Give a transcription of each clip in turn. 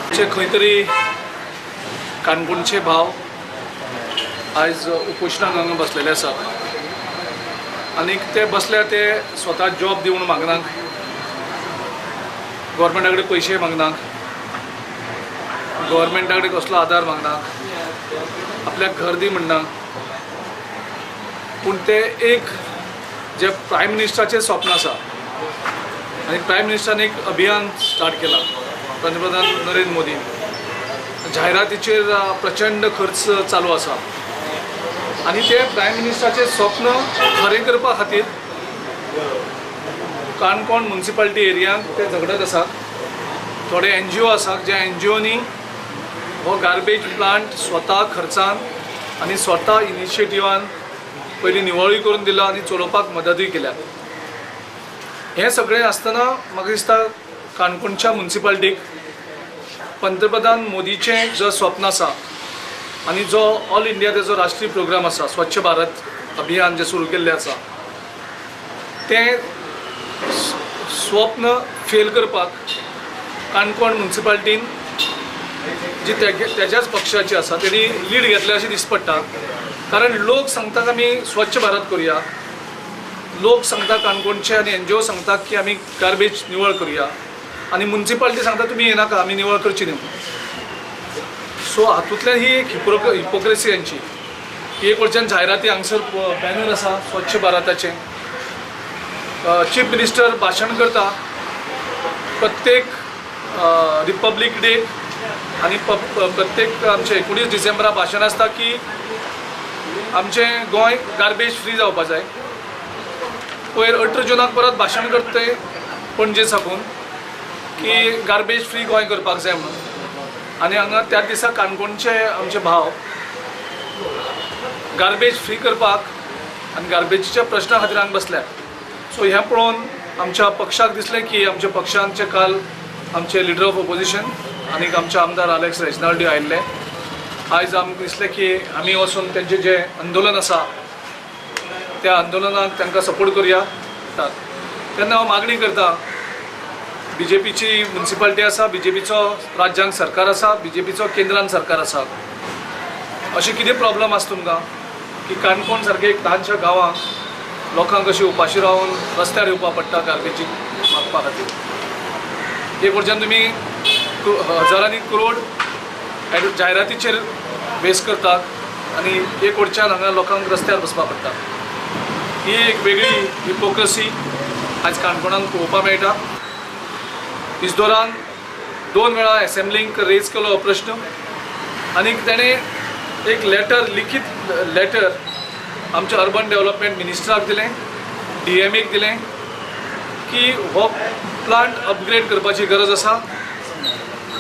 खंय तरी काणकोणचे भाव आयज उपोशणाक हांगा बसलेले आसात आनीक ते बसल्या ते स्वता जॉब दिवन मागनाक, गव्हर्मेंटा कडेन पयशे मागनाक, गव्हर्मेंटा कडेन कसलो आदार मागनाक, आपल्याक घर दी म्हणना, पूण ते एक जे प्रायम मिनिस्टराचें स्वप्न आसा आनी प्रायम मिनिस्टरान एक अभियान स्टार्ट केलां पंतप्रधान नरेंद्र मोदी, जायरातीचेर प्रचंड खर्च चालू आसा आनी ते प्रायम मिनिस्टराचें स्वप्न खरें करपा खातीर काणकोण म्युनिसिपालिटी एरियांत ते झगडत आसात. थोडे एनजीओ आसात ज्या एनजीओनी हो गार्बेज प्लांट स्वता खर्चान आनी स्वता इनिशिएटिवान पयलीं निवळूय करून दिला आनी चलोवपाक मदतूय केल्या. हें सगळें आसतना म्हाका दिसता काणकोणच्या म्युनिसिपालिटीक पंतप्रधान मोदीचें जो स्वप्न आसा आनी जो ऑल इंडिया तेजो राष्ट्रीय प्रोग्राम आसा स्वच्छ भारत अभियान जें सुरू केल्लें आसा तें स्वप्न फेल करपाक काणकोण म्युनिसिपालिटीन जी तेज्याच पक्षाची आसा तेणी लीड घेतल्या अशें दिसपट्टा पडटा. कारण लोक सांगतात आमी स्वच्छ भारत करुया, लोक सांगता काणकोणचे आनी एनजीओ सांगतात की आमी गार्बेज निवळ करुया आनी म्युनिसिपालिटी सांगता तुमी येनाका, आमी निवळ करची न्हू. सो हातूंतल्यान ही एक हिपोक्रेसी यांची. एक वटच्यान जायराती हांगसर बॅनर आसा स्वच्छ भारताचें, चीफ मिनिस्टर भाशण करता प्रत्येक रिपब्लीक डे आनी प्रत्येक आमचे 19 डिसेंबरा भाशण आसता की आमचें गोंय गार्बेज फ्री जावपा जाय. पयर 18 जुनाक परत भाशण करता ते पणजे साकून की गार्बेज फ्री गोंय करपाक जाय म्हणून आनी हांगा त्याच दिसा काणकोणचे आमचे भाव गार्बेज फ्री करपाक आनी गार्बेजीच्या प्रश्ना खातीर हांगा बसल्यात. सो हें पळोवन आमच्या पक्षाक दिसलें की आमच्या पक्षांचे काल आमचे लिडर ऑफ ओपोजिशन आनी आमचे आमदार आलेक्स रेजिनाल्डी आयिल्ले. आयज आमकां दिसलें की आमी वचून तेंचें जें आंदोलन आसा त्या आंदोलनाक तांकां सपोर्ट करुया. तेन्ना हांव मागणी करता, बीजेपीची म्युनिसिपालिटी आसा, बीजेपीचो राज्यांत सरकार आसा, बीजेपीचो केंद्रान सरकार आसा, अशें कितें प्रॉब्लम आसा तुमकां की काणकोण सारके एक ल्हानशा गांवांक लोकांक अशें उपाशी रावन रस्त्यार येवपाक पडटा गार्बेजीक मागपा खातीर. एक वटच्यान तुमी हजारांनी करोड जायरातीचेर वेस्ट करतात आनी एक वटच्यान हांगा लोकांक रस्त्यार बसपाक पडटा. ही एक वेगळी हिपोक्रेसी आयज काणकोणांत पळोवपाक मेळटा. इस दौरान 2 वेळा एसेंब्लींक रेज केलो हो प्रश्न आनी तेणें एक लेटर, लिखीत लेटर आमच्या अर्बन डेव्हलपमेंट मिनिस्टराक दिलें, डीएमएक दिलें की हो प्लांट अपग्रेड करपाची गरज आसा,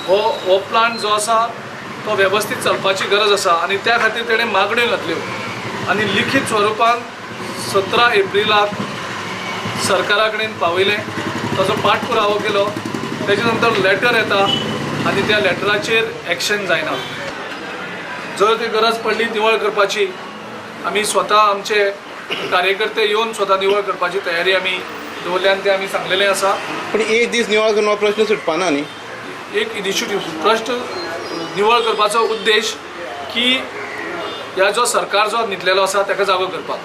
हो प्लांट जो आसा तो वेवस्थीत चलपाची गरज आसा आनी त्या खातीर तेणें मागण्यो घातल्यो आनी लिखीत स्वरुपान 17 एप्रिलाक सरकारा कडेन पावयलें, ताजो पाठपुरावो केलो. तेजे नंतर लेटर येता आनी त्या लेटराचेर एक्शन जायना. जर ती गरज पडली निवळ करपाची, आमी स्वता आमचे कार्यकर्ते येवन स्वता निवळ करपाची तयारी आमी दवरल्या आनी तें आमी सांगलेलें आसा. पूण एक दीस निवळ करून हो प्रश्न सुटपाना न्ही. एक इनिशिएटीव प्रश्न निवळ करपाचो उद्देश की ह्या जो सरकार जो न्हिदलेलो आसा ताका जागो करपाक,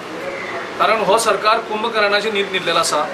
कारण हो सरकार कुंभकर्णाची न्हीद न्हिदलेलो आसा.